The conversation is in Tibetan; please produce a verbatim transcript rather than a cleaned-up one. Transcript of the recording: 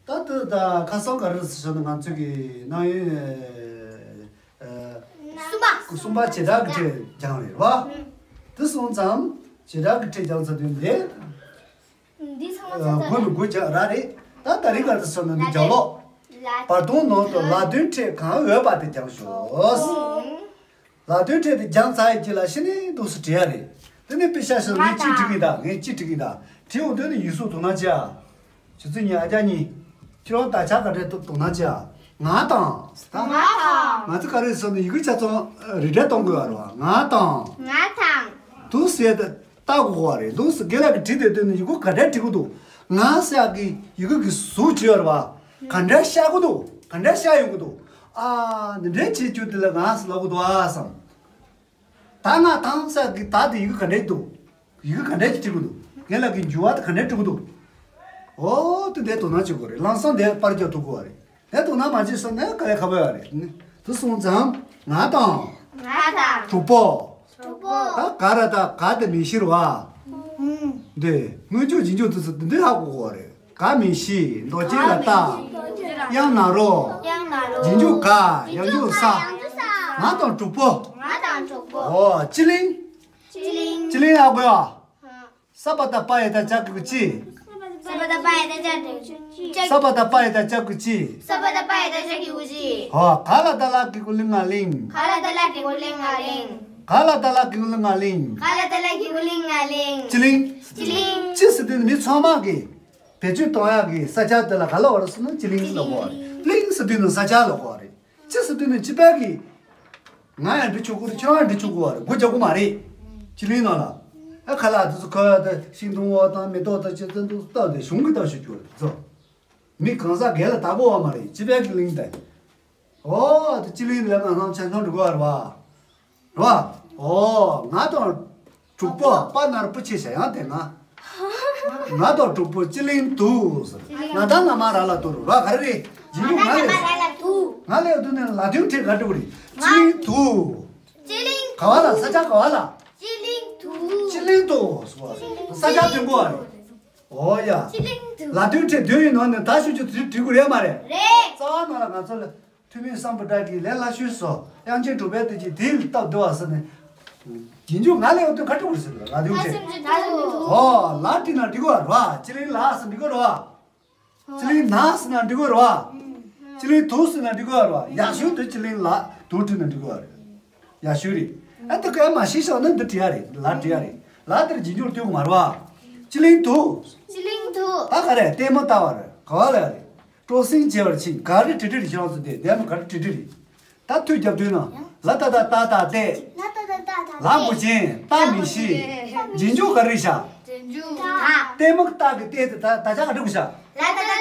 ད་ལྟ་ད་ཁ་སང་ག་རེ་ཟེར་ན་ང་ཚོ་གི་ནང་ཡོད། ཨ། གསུམ་པ། གསུམ་པ་བྱེ་བྲག་གི་ཕྲད་སྦྱངས་རེད་བ། དེ་སོང་ཙང་བྱེ་བྲག་གི་ཕྲད་སྦྱངས་ཚར་དུས་འདི། འདི་ཚང་མ་ཨ། ཚར་ཚར་མགོ་ནས་མགོ་རྒྱག་ར་རེད། ད་ད་རིང་ག་རེ་ཟེར་ན་འདི་ལ་ལྡན། རྒྱག་ལོག་ལ་བར་སྟོང་ནང་དུ་ལ་ལྡན་ཕྲད་གང་ཡོད་པ་དེ་སྦྱངས་ཤོག་ལ་ལྡན་ཕྲད་དེ་སྦྱངས་ཚར་ཡི་གི་ལ་གཞི་ནས་འདུག་སེ་བྲིས་ཡ་རེད། དེ་ནས་དཔེ་བཞག་ཟེར་ན་ངས་གཅིག་བྲིས་གི་ད། ངས་གཅིག་བྲིས་གི་ད། བྲིས་འོང་དུས་ནི་ཡིག་གཟུགས་དོ་སྣང་བྱེད་ཨ། ཆུ་ཚོད་གཉིས། ཨ་ཅག་གཉིས། ཁྱེད་རང་ད་ཆ་ག་འདྲས་འདུག་དོ་སྣང་བྱེད་ཨ། ང་དང་། ད། ང་དང་། ང་ཚོ་ག་རེ་ཟེར་ན་ཡི་གེ་ཆ་ཚང་རིགས་འདྲ་གཏོང་དགོས་པ་རེད་བ། ང་དང་། ང་དང་། དུ་ཟེར་ཏེ་ལྟ་དགོས་པ་རེད། འདུག་སེ་རྒན་ལགས་ཀྱིས་བྲིས་དེ་དོན་ནི་ཡི་གེ་ག་འདྲས་བྲིས་གི་འདུག་ང་ཟེར་ཡག་གི་ཡི་གེ་གི་གཟུགས་བྱས་པ་རེད་བ། ག་འདྲས་ཤར་གི་འདུག་ག་འདྲས་ཤར་ཡོང་གི་འདུག་ཨ། འདི་འདྲས་བྱེད་རྒྱུ་དེ་ལ་ང་ཟེར་ལབ་གི་འདུག་ཨ་བསམ། ད་ང་དང་ཟེར་གི་ད་དེ་ཡི་གེ་ག་འདྲས་འདུག་ཡི་གེ་ག་འདྲས་ཀྱིས་བྲིས་གི་འདུག་རྒན་ལགས་ཀྱིས་འགྱུར་བ་དེ་ག་འདྲས་བྲིས་གི་འདུག་འོ་དེ་འདྲས་དོ་སྣང་བྱེད་དགོས་རེད། ལམ་སང་དེ་པར་རྒྱག་ཐུབ་དགོས་པ་རེད། དེ་དོ་སྣང་མ་བྱས་སོང་ན་དཀའ་ལས་ཁག་པོ་ཡོད་རེད། དེ་སོང་ཙང་ང་དང་། ང་དང་། དྲུག་པོ། དྲུག་པོ། ད་ག་ར་ད་ག་དེ་མིང་གཞི་རེད་བ། འདི་སྔོན་འཇུག་རྗེས་འཇུག་དེ་ཚོ་འདི་འདྲས་ཧ་གོ་དགོས་པ་རེད། ག་མིང་གཞི། མདོ་ཅན་ལ་ལྟ། དབྱངས་ནཱ་རོ། དབྱངས་ནཱ་རོ། རྗེས་འཇུག་ག། ཡང་འཇུག་ས། ང་དང་དྲུག་པོ། ང་དང་དྲུག་པོ། ཨོ། སྤྱི་གླིང་། སྤྱི་གླིང་། སྤྱི་གླིང་ཡག་པོ་ཡ། ས་པ་བཏགས་པ་ཡ་བཏགས་སྤྱ་གི་གུ་སྤྱི། ས་པ་བཏགས་པ་ཡ་བཏགས་སྤྱ་གི་གུ་སྤྱི། ས་པ་བཏགས་པ་ཡ་བཏགས་སྤྱ་གི་གུ་སྤྱི། ས་པ་བཏགས་པ་ཡ་བཏགས་སྤྱ་གི་གུ་སྤྱི། ཧོ། ག་ལ་ད་ལ་གི་གུ་གླིང་། ང་གླིང་། ག་ལ་ད་ལ་གི་གུ་གླིང་། ང་གླིང་། ག་ལ་ད་ལ་གི་གུ་གླིང་། ང་གླིང་། ག་ལ་ད་ལ་གི་གུ་གླིང་། ང་གླིང་། སྤྱི་གླིང་། སྤྱི་གླིང་། སྤྱི་ཟེར་དུས་མི་ཚང་མ་གི་བེད་སྤྱོད་གཏོང་ཡག་གི་ས་ཆ་དེ་ལ་ག་ལབ་པ་རེད་ཟེར་ན་སྤྱི་གླིང་ལབ་དགོས་པ་རེད། གླིང་ཟེར་དུས་ནི་ས་ཆ་ལབ་དགོས་པ་རེད། སྤྱི་ཟེར་དུས་ནི་སྤྱི་པའི་གི། ང་ཡང་འབྲི་ཆོག་གི་རེད། ཁྱོད་རང་འབྲི་ཆོག་གི་རེད། མགོ་རྒྱག་དགོས་མ་རེད། སྤྱི་གླིང་ནང་ལ། ཨ། ཁ་ལག་དེ་ཚོ་ཁ་ཡ་དེ་ཤིང་སྡོང་བ་དང་མེ་ཏོག་དང་ཅི་ཙམ་འདུག་སྟབས་བདེ་གཞུང་གི་སྟབས་ཤིག་གྱུར་རེད་ཚོ། མི་གང་ཟག་སྒེར་ལ་བལྟ་དགོས་པ་མ་རེད། སྤྱི་པའི་གི་གླིང་དེ། ཨོ། དེ་སྤྱི་གླིང་ལ་ང་རང་ཆ་ཚང་འགྲོ་གི་རེད་བ། རེད་བ། ཨོ། ང་དང་དྲུག་པོ། པ་ན་རོ་པོ་ཆེ་བྱ་ཡང་དེ་ང་། ང་དང་དྲུག་པོ་སྤྱི་གླིང་དུ་ཟེར། ང་དང་ན་མ་ར་ལ་དུ་རུ་ར་ག་རེ་རེད། རྗེས་འཇུག་ང་ལས། ང་ལས་དུ་ནས་ལ་དོན་ཕྲད་ག་འགྲོ་གི་རེད། སྤྱི་གླིང་དུ། སྤྱི་གླིང་། ག་བ་ལ། ས་ཆ་ག་བ་ལ། སྤྱི་གླིང་དུ། སྤྱི་གླིང་དུ་ཟེར་བ། ས་ཆ་དོན་གོ་བ་རེད། ཨོ་ཡ། སྤྱི་གླིང་དུ། ལ་དོན་ཕྲད་དོན་ཡོད་ནོ་ནས་ད་ཞུ་རྒྱུ་དེ་འགྲིག་གི་རེད་མ་རེད། རེད། རྩ་བ་ནང་ལ་ང་ཚོ་ལ། ཐུ་མི་སམ་བྷོ་ཊ་ཀྱི་ལས་སླ་ཤོས་སོ། དབྱངས་ཅན་གྲུབ་པའི་གཏེར་གྱི་དེའི་སྟབས་བདེ་བ་ཟེར་ནས། རྗེས་འཇུག་ང་ལས་འོ་དོན་ཁ་དྲུག་ཟེར་ལ་དོན་ཆེ། ཨོ། ལ་བྲིས་ན་འགྲིག་གོ་ར། སྤྱི་གླིང་ལ་ཟེར་འགྲིག་གོ་ར། སྤྱི་གླིང་ན་ཟེར་ན་འགྲིག་གོ་ར། སྤྱི་གླིང་དུ་ཟེར་ན་འགྲིག་གོ་ར། ཡག་ཤོས་དེ་སྤྱི་གླིང་ལ་དུ་བྲིས་ན་འགྲིག་གོ་ར། ཡག་ཤོས་རེད། ཨ་ད་ག་མ་ཤེས་ཤག་ན་འདི་བྲིས་ཡ་རེད། ལ་བྲིས་ཡ་རེད། ལ་དེར་རྗེས་འཇུག་སྟོན་དགོས་མ་རེད་བ། སྤྱི་གླིང་དུ། སྤྱི་གླིང་དུ། ད་ག་རེ་ལྟད་མོ་ལྟ་བ་རེད། ག་བ་ལ་ཡ་རེད། སྤྲོ་གསེང་བྱེད་པར་ཕྱིན། ག་རེ་བྲིས་བྲིས་རེད། ཁྱེད་རང་ཚོ་དེ་དེ་མོ་ག་རེ་བྲིས་བྲིས་རེད། ད་མཐུད་རྒྱབ་དུས་ན་ལ་ཏ་བཏགས་ལྟ་ལྟ་ལྟས། ལ་མགོ་ཅན། ལྟ་མིང་གཞི། རྗེས་འཇུག་ག་རེ་བཞག་རྗེས་འཇུག་ད། ལྟད་མོ་ལྟ་གི་ལྟས་དེ་ད་ད་ཆ་ག་འགྲིག་བཞག་ལ་ཏ་བཏགས་